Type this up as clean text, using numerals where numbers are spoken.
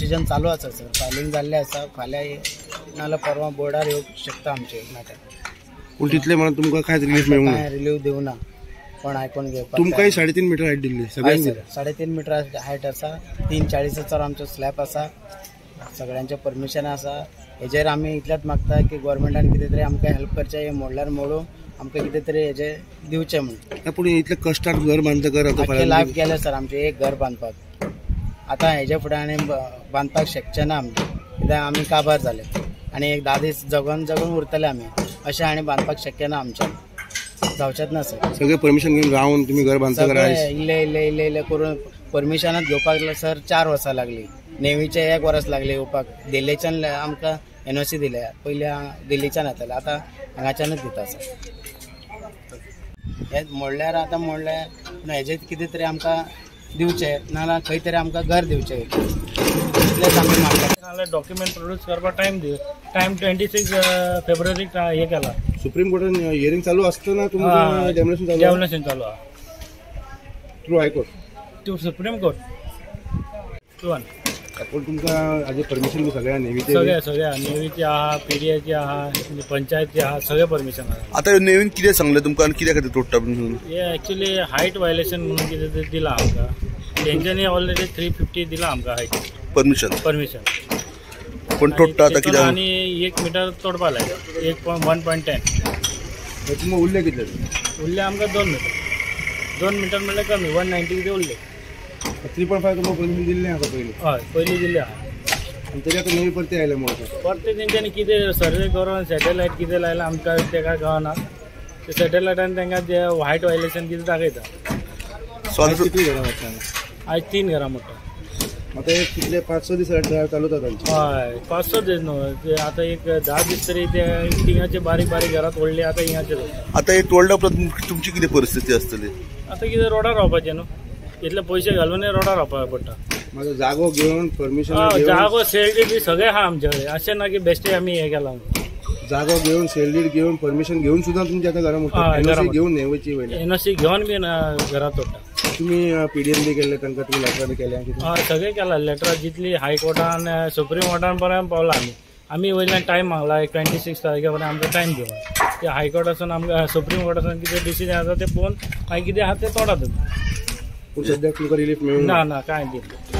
Precision चालू आसा sir, filing जाल्लें आसा. फाल्यां नाल्यार परवां बोर्डार येवंक शकता आमचें मॅटर. पूण तितले म्हणून तुमकां कांयच रिलीफ मेळूंक ना? कांय रिलीफ दिवना कोण आयकून घेवपाक. तुमकांय 3.5 मिटर हायट दिल्ली सगळ्यांक? 3.5 मिटर हायट आसा, 3.40 आमचो स्लॅब आसा, सगळ्यांचें परमिशन आसा. हेजेर आमी इतलेंच मागता की गोवोरमेंटान कितें तरी आमकां हेल्प करचें, हें मोडल्यार मोडूं, आमकां कितें तरी हेजें दिवचें म्हूण. पूण इतले कश्टान घर बांदतकर आतां लायफ गेलें सर आमचें एक घर बांदपाक. आतां हेजे फुडें आनी बांदपाक शकचें ना आमचें, कित्याक आमी काबार जाले आनी एक 10 दीस जगोन जगोन उरतले आमी, अशें आनी बांदपाक शक्य ना आमच्यान, जावचेंच ना सर. सगळें परमिशन घेवन रावन तुमी घर बांदतकर इल्लें इल्लें इल्लें इल्लें करून परमिशनाच घेवपाक सर 4 वर्सां लागलीं. नेवीचें 1 वर्स लागलें येवपाक. दिल्लीच्यान आमकां NOC दिल्या, पयलीं दिल्लीच्यान येतालें, आतां हांगाच्यानूच दिता सर. हें मोडल्यार आतां मोडलें पूण हेजें कितें तरी आमकां दिवचें, नाजाल्यार खंय तरी आमकां घर दिवचें, इतलेंच आमी मागता. डॉक्युमेंट प्रोड्यूस करपाक टायम दी, टायम 26 फेब्रुवारीक हे केला. सुप्रीम कोर्टान हियरिंग चालू आसतना तुमकां डेमोलेशन चालू? डेमोलेशन चालू आहा through high court, to supreme court 2-1. पूण तुमकां हाजें परमिशन बी सगळ्या नेवीचें? सगळ्या सगळ्या नेवीचे आहा, PDAचे आहा, पंचायतचे आहा, सगळे परमिशन आहा. आतां नेवीन कितें सांगलें तुमकां आनी कित्या खातीर तोडटा म्हणून? हे एक्चुअली हायट वायलेशन म्हणून कितें तें दिलां आमकां. तेंच्यांनी ऑलरेडी 350 दिलां आमकां हायट परमिशन. परमिशन पूण तोडटा आतां कित्याक? आनी 1 मिटर तोडपा लायता, 1.10. तुमकां उरलें कितलें? उरलें आमकां 2 मिटर. 2 मिटर म्हणल्यार कमी, 190 कितें उरलें. 3.5 तुमकां परमिशन दिल्लें आसा पयलीं? हय, पयलीं दिल्लें आहा. आनी तरी आतां नेवी परतें आयलें म्हणून परतें तेंच्यांनी कितें सर्वे करून सॅटेलायट कितें लायलां आमकां तें कांय कळना. ते सॅटेलायटान तांकां जे हायट वायलेशन कितें दाखयता. कितलीं घरां मोडटा? आयज 3 घरां मोडटा. आतां एक कितले 5-6 दीस चालू जाता? हय, 5-6 दीस न्हू, ते आतां एक 10 दीस तरी ते थिंगाचे बारीक बारीक घरां तोडली, आतां हिंगाचे. आतां हे तोडल्या उपरांत तुमची कितें परिस्थिती आसतली? आतां कितें रोडार रावपाचें न्हू, इतले पयशे घालून रोडार रावपाक पडटा. मागीर जागो घेवन परमिशन, जागो सेल डीड बी सगळें आहा आमचे कडेन, अशें ना की बेश्टे आमी हें केलां. जागो घेवन सेल डीड घेवन परमिशन घेवन सुद्दां तुमच्या आतां घरां मोडटा? NOC घेवन नेवीची वयल्यान NOC घेवन बी घरां तोडटा. तुमी PDN बी केल्ले तांकां, तुमी लेटरां बी केल्या? हय, सगळें केलां. लेटरां जितली हायकोर्टान सुप्रीम कोर्टान पर्यंत पावला आमी. आमी वयल्यान टायम मागला 26 तारखे पर्यंत आमकां टायम दिवपाक. ते हायकोर्टासून आमकां सुप्रीम कोर्टासून कितें डिसिजन आसा तें पळोवन मागीर कितें आहा तें तोडा तुमी. पूण सद्याक तुमकां रिलीफ मेळूंक ना? ना, कांय दिना.